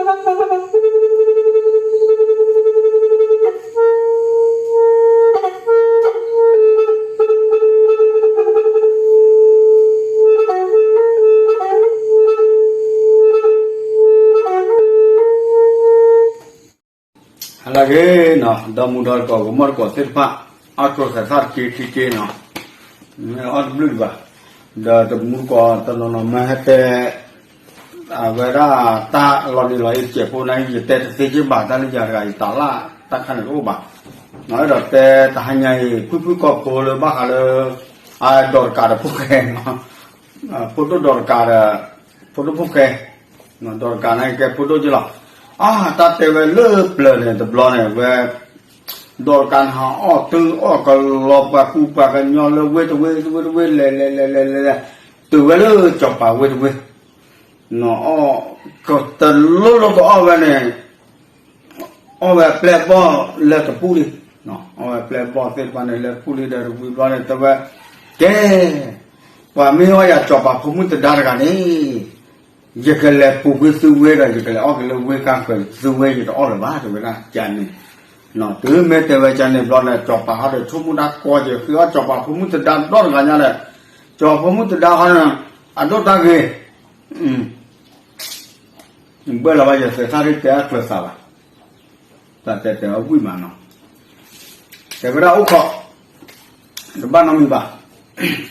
ဟါလၢအဂ့ၤနီၤ, ဒီမုၢ်ဒီတကိးကမီၣ်တကိးသ့ၣ်တဖၣ်, အါကျိၤသဲးသၣ်တက့ခံက့နီၤ, မ့ၢ်အီၣ်တဘျုးဒံးဘၣ်, ဒီးတမူတကိးတနီၤနီၤမ့ၢ်ဟဲတဲ အဝဲဒၣ်တၢ်လီၤနံၤလီၤအ့စဲးဖိန့ၣ် ယတဲတသ့က့ဘၣ်, တၢ်လၢယၤတဂၤယတၢ်လၢတၢ်ခါန့ၣ်တအိၣ်ဘၣ်, အဲၣ်ဒိးတဲတဟါညါအံၤ ဖုၣ်ဖုၣ်ကိာ်ဖိလၢဘၣ်ဃးလၢ အဒီးတကးဒီးဖိၣ်ဃဲနီၤ, ဖိဒိၣ်ဒီးတကးဒီး ဖိဒိၣ်ဖိၣ်ဃဲ, ဒီးတကးန့ၣ်ကဲဖိဒိၣ်က့လီၤ, အါ တၢ်တဲဝဲလၢပျၢၤန့ၣ်တဘျီန့ၣ် ဝဲ ဒီးတကးန့ၣ်ဟးအီၣ်တုၤအီၣ်ကလီပှၤကူပှၤကညီလၢဝ့ၢ်တဝ့ၢ် ဝ့ၢ်တဝ့ၢ်လဲၤလဲၤလဲၤလဲၤလဲၤလဲၤ, တုၤဝဲလၢစီၤပၤဝ့ၢ်တဝ့ၢ် တလိၣ်လိၣ်ကအီၣ်ဝဲန့ၣ် အီၣ်ဝဲပျဲၢ်ဘီၣ်လၢတပူၤလံ, အီၣ်ဝဲပျဲၢ်ဘီၣ်သ့ၣ်တဖၣ်န့ၣ် လၢပူၤလံဒီးတဝံၤဘျီန့ၣ် တဲဝဲ, ကဲ, ပှၤမ့ၢ်အီၣ်ယၤစီၤပၤဖိမုၣ်သဒါတဂၤန့ၣ် ယကလဲၤပူၤကွံာ်သုဝ့ၢ်ဒီး ယကလဲၤအီၣ်က့ၤလၢဝ့ၢ်ကါဃၢၤ သုဝ့ၢ်ယတအီၣ်လၢၤဘၣ် တဲဝဲဒၣ်ကန့ၣ်, တုၤမ့ၢ်တဲဝဲကန့ၣ်ဘျီန့ၣ် စီၤပၤဟီဒီးဆိကမိၣ်တၢ်ကီက့ၤ ဃ့အီၣ်စီၤပၤဖိမုၣ်သဒါဒီတဂၤညါဒီး, စီၤပၤဖိမုၣ်သဒါဟီန့ၣ် အဒိၣ်တၢ်ဂ့ၤ ဘၣ်လီၤဘၣ် ယသဲးသၣ်ဒ်တဲအကျၢၤသးဘၣ်, တၢ်တဲတဲအဝံၣ်မးနီၤ, တဲဝဲဒၣ်အိၣ်ခိး, တဘၣ်နီတမံၤဘၣ်,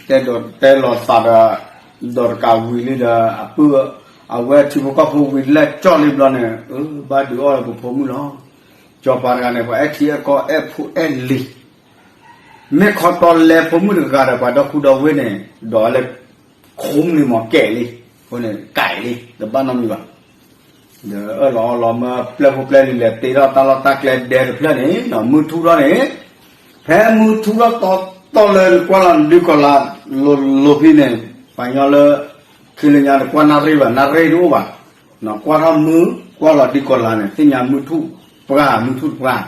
တဲဒီးတဲလီၤသးဒီး, ဒီးတကးဝံၤလံဒီး အပုၢ်, အဝဲထံဖိကီၢ်ဖိဝံၤလဲၣ်ကၠီၣ်လံဘျီန့ၣ် အၢ ဘၣ်ဒုးအီၣ်လၢပဖိမုၣ်လီၤ, စီၤပၤတဂၤန့ၣ် ပှၤအဲၣ်ထံအဲၣ်ကီၢ်အဲၣ်ဖိအဲၣ်လံၤ မ့ၢ်ခီတီလဲဖိမုၣ်တဂၤဒီး ပှၤဒီခိၣ်ဒီဝ့ၢ်န့ၣ် ဒီးလၢ ခိမုၢ်န့ၣ်မ့ၢ်ကဲးလံ, အဃိန့ၣ် ကဲးလံ တဘၣ်နီတမံၤဘၣ်, ဒီးအၢၣ်လီၤအီလီၤမၢပျဲၢ်ဖိပျဲၢ်လံၤလဲၤတ့ထီၣ်တၢ်လီၢ်တၢ်ကျဲဒဲတဖျၢၣ်န့ၣ် မုၢ်ထူၣ်ထီၣ်န့ၣ်, ဖဲမုၢ်ထူၣ်ထီၣ်တီတီလၢနကွၢ်လီၤဒံကီၤလၤ, လီၤဖံန့ၣ်, ပှၤညီလၢ, ခံလၢညါတကွၢ်နၣ်ရံၣ်ဘၣ် နၣ်ရံၣ်တအိၣ်ဘၣ်, ကွၢ်ထီၣ်မုၢ်, ကွၢ်လီၤဒံကီၤလၤန့ၣ် သ့ၣ်ညါမုၢ်ထူၣ်ပှၢ် မုၢ်ထူၣ်တပှၢ်,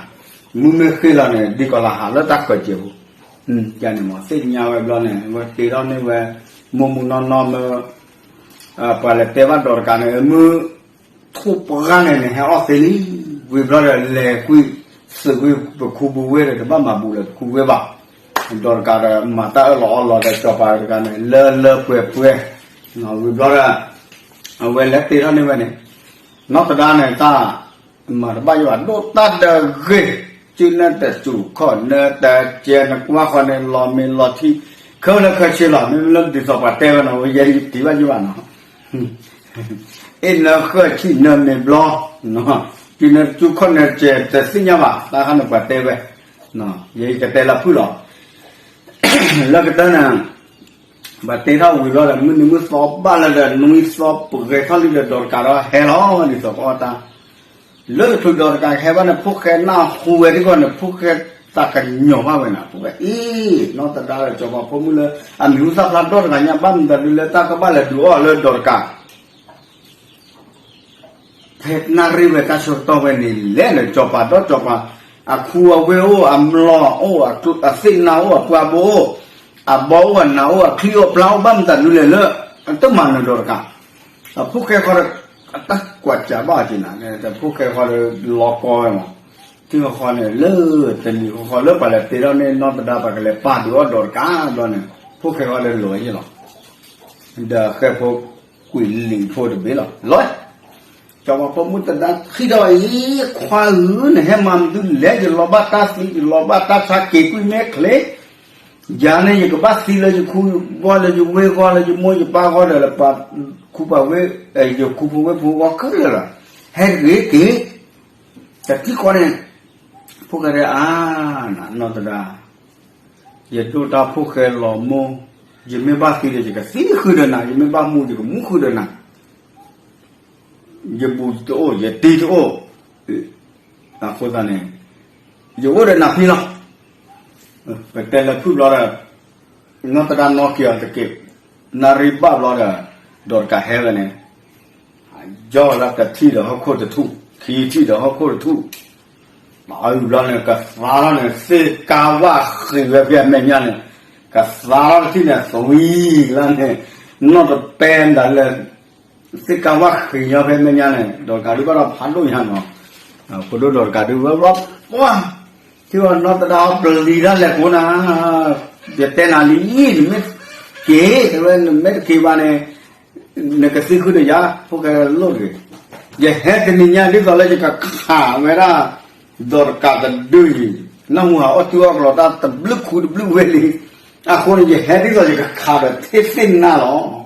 မုၢ်မ့ၢ်ဃ့လီၤန့ၣ် ဒံကီၤလၤဟးလၢတၢ်ဃၢၤစဲးပူၤ, န့ၣ်မ့ၢ်သ့ၣ်ညါဝဲဘျီန့ၣ် ဝဲတ့ထီၣ်န့ၢ်ဝဲ, မိၢ်မုၢ်နီၢ်နီၢ်မၢ ပှၤလဲၤတဲဘၣ်ဒီးတကးန့ၣ် မုၢ်ထူၣ်ပှၢ်န့ၣ်န့ၣ် ဟဲအီၣ်သ့လံ, ဝံၤဘျီဒီးလဲၤကွံာ်, သုးကွံာ်ပခူပဝ့ၢ်ဒီး တဘၣ်မၤဘူးလၢပခူပဝ့ၢ်ဘၣ်, ဒီးတကးဒီးမၤတၢ်အၢၣ်လီၤအီလီၤဒီးစီၤပၤတဂၤန့ၣ် လၢလၢပှဲၤပှဲၤ, ဝံၤဘျီဒီး, အဝဲလဲၤတ့ထီၣ်န့ၢ်ဝဲန့ၣ်, နီၢ်သဒါန့ၣ်တၢ်, မၤတဘၣ်ယဘၣ်ဒိၣ်တၢ်ဒီးဂ့ၤ, စုနၢတစူၤခီၣ်နၢတစဲး နကွၢ်ဃီန့ၣ် လီၤမ့ၢ်လီၤထံ, ခဲလၢာ်ခဲဆ့လီၤ မ့မ့ၢ်လၢဒ်သိးပှၤတဲဝဲနီၤ ဝဲယဲယတံၤဘၣ်ယဘၣ်နီၤ အ့ၣ်နၢဃၢၣ်ဆံၣ်နၢမ့ၢ်ဘျီ, စုနၢတစူၤခီၣ်နၢတစဲး တသ့ၣ်ညါဘၣ် တၢ်ခါန့ၣ်ပှၤတဲဝဲ, ယဲယကတဲလၢဖုၣ်လီၤ လၢကတၢၢ်န့ၣ်, ပှၤတ့ထီၣ်ဝံၤဘျီဒီး မုၢ်နံၤမုၢ်သီဘၣ်လၢဒီး နွံသီပဂဲၤထီၣ်လံဒီး ဒီးတကးဒီးဟဲလီၤ ဒ်သိးပအီၣ်တၢ်, လၢတချုးဒီးတကးဟဲဘၣ်န့ၣ် ဖိၣ်ဃဲနၢ်ဟူဝဲဒ်ဂီၢ်န့ၣ် ဖိၣ်ဃဲသးကညီၤဘၣ်ဝဲန့ၣ် ဖိၣ်ဃဲအံၤ နီၢ်သဒါဒီးစီၤပၤဖိမုၣ်လၢ အမံၤဟူသၣ်ဖျါဒီတဂၤညါ ဘၣ်မတၤဒုးလၢတၢ်ကဘၣ်လဲၤဒုးအီၣ်လၢဒီးတကး ဖဲနၣ်ရံၣ်ဝဲတၢ်ဆၢကတီၢ်ဝဲန့ၣ်လဲၣ်န့ၣ် စီၤပၤဒီးစီၤပၤ, အခူအဝ့ၢ်အိၣ် အမျိာ်အိၣ် အသ့ၣ်နါအိၣ် အပှၤဘိအိၣ်, အဘီအိၣ် အနးအိၣ် အချံအိၣ် အပျၢ်အိၣ် ဘၣ်မတၤဒုးလဲၣ်လၢ အတမၤနၢၤဒီးတကး, အဖိၣ်ဃဲဃီဒီး အတၢ်ကွၢ်စးဘၣ်အီၤက့ၤနၤ ဖိၣ်ဃဲဃီဒီးလီၤကီဝဲမး, ထံဃီဃီန့ၣ် လၢတနံၤဃီဃီလၢပှၤလဲၤတ့ထီၣ်န့ၢ်နီၢ်သဒါ ပှၤကလဲၤပာ်ဒုးအီၣ်ဒီးတကးဘျီန့ၣ် ဖိၣ်ဃဲဃီဒီးလီၤယ့ၢ်လီၤ ဒီးဃဲဖိကွံာ်လံာ်ဖိတဘ့ၣ်လီၤ လီၤ, စီၤပၤဖိမုၣ်သဒါထံၣ်ဒီးအံၤ ခွါဧၢ နဟဲမၤမနုၤလဲၣ် ယလီၤဘၣ်တၢ်သံ ယလီၤဘၣ်တၢ်ဆါက့ၤကွံာ်မဲာ်ချ့, ယၤန့ၣ် ယကဘၣ်သံလၢယခူယဝ့ၢ်ဂီၢ် လၢယမိၢ်ယပၢ်ဂီၢ်ဒီး လၢပှၤခူပှၤဝ့ၢ် ယခူဖိဝ့ၢ်ဖိဂီၢ်ခဲလၢာ်လီၤ, ဟဲတဂ့ၤက့ၤ တထံၣ်ဃီန့ၣ်, ဖိၣ်ဃဲဒၣ်အါ, နီၢ်သဒါ, ယဒိၣ်တၢ်ဖိၣ်ဃဲလီၤမိၢ်, ယမ့ၢ်ဘၣ်သံဒီး ယကသံဃုာ်ဒီးနၤ, ယမ့ၢ်ဘၣ်မူ ယကမူဃုာ်ဒီးနၤ, ယဘူးတအိၣ် ယတံၤတအိၣ်, အဃိသတးန့ၣ်, ယအိၣ်ဒီးနၤဖဲလီၤ, ပတဲလၢဖုၣ်ဘျီဒီး, နီၢ်သဒါနီၢ်က့ၤအီၤတက့ၢ်, နၣ်ရံၣ်ဘၣ်ဘျီဒီး, ဒီးတကးဟဲဝဲန့ၣ် ယီၢ်လၢတထံၣ်ဒီးဟီၣ်ခိၣ်တထူၣ်, ခံထံၣ်ဒီးဟီၣ်ခိၣ်တထူၣ်, ဘၣ်အုၣ်ဘျီန့ၣ် ကသါထီၣ်န့ၣ် သ့ၣ်ကါဝၣ်ဃံးဝဲဖဲအမဲာ်ညါန့ၣ်, ကသါထီၣ်တထံၣ်န့ၣ် သွံၣ်လၢန့ၣ်, နီၢ်တပဲဒၣ်လၢ သ့ၣ်ကါဝၣ်ဃ့ညီဖဲမဲာ်ညါန့ၣ် ဒီးတကးဒုးဘၣ်ဒီးဖးဒိၣ်ညါနီၤ, ဖိဒိၣ်ဒီးတကးဒုးဝဲဘျီပှၢ်, ထံၣ်ဝဲနီၢ်သဒါအီၤပျံၤတၢ်လဲၤကိးနၤ, ယတဲနၤလံ, နမ့ၢ်က့ၤ တဲဝဲ နမ့ၢ်တက့ၤဘၣ်န့ၣ် နကသံဃုာ်ဒီးယၤ ဖိၣ်ဃဲလိၣ်တဂ့ၤ, ယဟဲတနံၤညါဒ်သိးလၢယကခးဝဲဒၣ် ဒီးတကးတဒုအံၤ, နၢ်ဟူဟးအီၣ်တုၤအီၣ်ကျီၤတၢ်တဘျုးခူတဘျုးဝဲလံ, အဃိန့ၣ် ယဟဲဒ်သိးယကခးဒီးထံသ့ၣ်နၢ်လီၤ.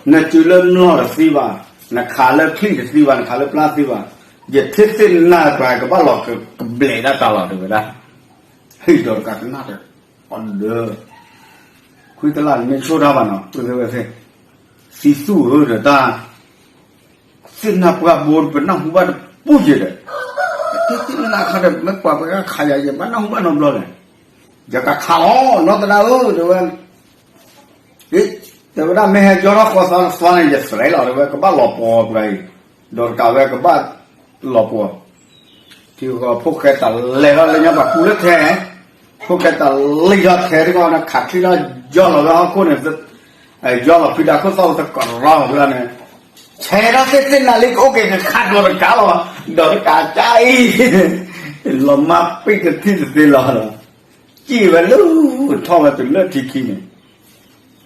နစုလၢမျိာ်တသံဘၣ်, နခးလၢချံၣ်တသံဘၣ်, နခးလၢပျၢ်သံဘၣ်, ယထံသ့ၣ်နၢ်ပှၤကဘၣ်လီၤကဘျဲးဒၣ်တၢ်လီၤ တဲဝဲဒၣ်, ဟံၣ်ဒီးတကးကနၣ်ဒီးအီၤဒီး, ခွံတလၢ်န့ၣ်မ့ၢ်ဆိၣ်တၢ်ဘၣ်နီၤ, ဝဲသ့ၣ်ဝဲသ့ၣ်, သံသူၣ်ဧၢဒီးတၢ် သ့ၣ်နၢ်ပှၢ်ဘိပနၢ်ဟူဘၣ်တပူၤယဲဒီး, သ့ၣ်သ့ၣ်နၢ်ခါဒီး မ့ၢ်ပှၤပှၤကခးယၤ ယဘၣ်နၢ်ဟူဘၣ်နီတဘျီလဲၣ်, ယကခးလီၤ နီၢ်သဒါဧၢ တဲဝဲ, တဲဝဲဒၣ်မ့ၢ်ဟဲယီထီၣ်ဃီသးသးန့ၣ် ယသရဲးလီၤ တဲဝဲ ကဘၣ်လီၤပှီၤပှၤအံၤ, ဒီးတကးဝဲကဘၣ်လီၤပှီၤ ထံဃီဖိၣ်ဃဲတၢ်လဲၤထီၣ်လၢညါပှၤကူလၢထဲ, ဖိၣ်ဃဲတၢ်လံၣ်ထီၣ်ထဲတခီန့ၣ် ခးချံလီၤယီလီၤဝဲဟီၣ်ခိၣ်န့ၣ်, ယီလီၤဖုဒၣ်ခိၣ်သီၣ်သကရီဝဲဒၣ်န့ၣ်, ဆဲးထီၣ်သ့ၣ်သ့ၣ်နၢ်လံ ကအိၣ်က့ၤကခးဒီးတကးလီၤ, ဒီးတကးကါအံၤ, လီၤမၢ်ပ့ၢ်တထံၣ်တသ့လီၤဒီး, စံၣ်ဝဲလၢထီၣ်ဝဲတုၤလၢထံခံန့ၣ်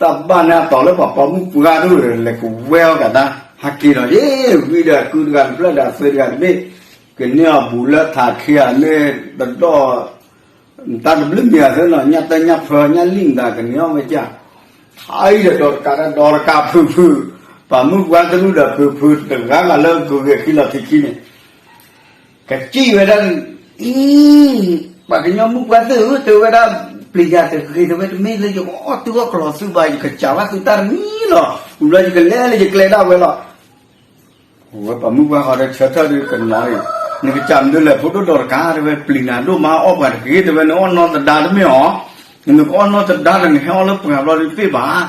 တၢ်ဘၣ်န့ၣ်အတီၤလၢပှၤပိာ်မုၣ်ပှၢ်ဒိၣ် လဲၤကဝဲအီၣ်ကဒါ, ဟဲက့ၤဒီး ယ့ၣ် ဝံဒီးအကုတဂၤတဖျၢၣ်ဒီးအသၢတဂၤတဘ့ၣ်, ကန့ၢ်အီၤဘူးလၢထးခံဂၤန့ၣ်တဒီၣ်, တၢ်တဘျုးမံၤအသၢနီၤ ညၣ်တၢညၣ်ဖၢ ညၣ်လံၣ်မတၤကန့ၢ်အီၣ်ဝဲကၢ်, ဟးအံၤဒီးဒီးတကးဒီးဒီးတကးဖုးဖုး, ပှၤမုၣ်ပှၢ်တရူၢ်ဒီးဖုးဖုးတဂၤဂၤလၢဂုၤဂ့ၤခံလီၤထံခံန့ၣ် ကစံၣ်ဝဲဒၣ်အံၤ, ပှၤကညီမုၣ်ပှၢ်သ့ၣ်ဧၢ တဲဝဲဒၣ်, ပျံၤယၤတဂ့ၤ တဲဝဲ တမ့ၢ်လၢယကအီၣ်တုၤအီၣ်ကျီၤသုဘၣ် ယကစၢ်ဘၣ်သုတၢ်တမံၤလီၤ, ဝံၤဘျီယကလဲၤလၢယကျဲဒၣ်ဝဲလီၤ. ဝဲပှၤမုၣ်ပှၢ်ဃီဒီးဆၢထၢၣ်ဒုးကနီၤအံၤ, နကစၢ်မနုၤလဲၣ် ဖိဒိၣ်ဒီးတကး တဲဝဲ ပျံၤနၤဒိၣ်မးအီၣ်ပှၤတဂ့ၤ တဲဝဲ နအီၣ်နီၢ်သဒါတမ့ၢ်အီၤ, နကအီၣ်နီၢ်သဒါဒီးနဟဲအီၣ်လၢပှၤဘျီဒုးသ့ၣ်ဘၣ်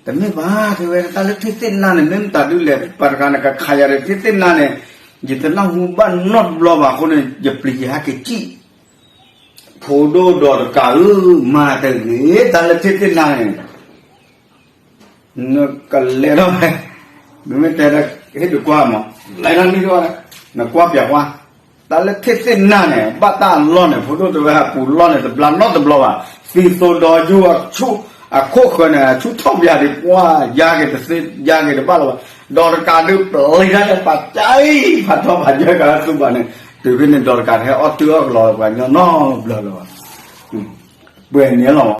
တမ့ၢ်ဘၣ် တဲဝဲ တၢ်လၢထံသ့ၣ်နၢ်န့ၣ် မ့ၢ်မတၤဒုလဲၣ် ပှၤတဂၤန့ၣ် ကခးယၤဒီးထံသ့ၣ်နၢ်န့ၣ် ယတနၢ်ဟူဘၣ်နီတဘျီဘၣ်အဃိန့ၣ် ယပျံၤယဟဲက့ၤစံၣ်, ဖိဒိၣ်ဒီးတကးဧၢ မၤတဂ့ၤ တၢ်လၢထံသ့ၣ်နၢ်န့ၣ် နကလဲၤထီၣ်ဝဲ, မ့မ့ၢ်တဲဒီး ဟ့ၣ်ဒုးကွၢ်မး, လဲၤထီၣ်နံၣ်ထီၣ်, နကွၢ်ပျးကွၢ်, တၢ်လၢထံသ့ၣ်နၢ်န့ၣ် ဘၣ်တၢ်အလီၢ်န့ၣ် ဖိဒိၣ်တဲဝဲ အပူၤလီၢ်န့ၣ် တဘျါနီတဘျီဘၣ်, သံသိဒီယူၢ်အဆူၣ်, အခိၣ်ဃၢၤန့ၣ် အဆူၣ်ထီၣ်ပျးဒံး ပှၢ်ယါက့ၤတသ့ ယါက့ၤတဘၣ်လၢၤဘၣ်, ဒီးတကးဒုးပျံၤတၢ်လၢပှၤကါအံၤ ပှၤထီၣ်ပှၤယၢကၤလၢသူဘၣ်န့ၣ်, တုၤဖဲန့ၣ် ဒီးတကးတဟဲအီၣ်တုၤအီၣ်ကလီၤပှၤကညီနီတဘျီလၢၤဘၣ်, ပှဲၤန့ၣ်လီၤ.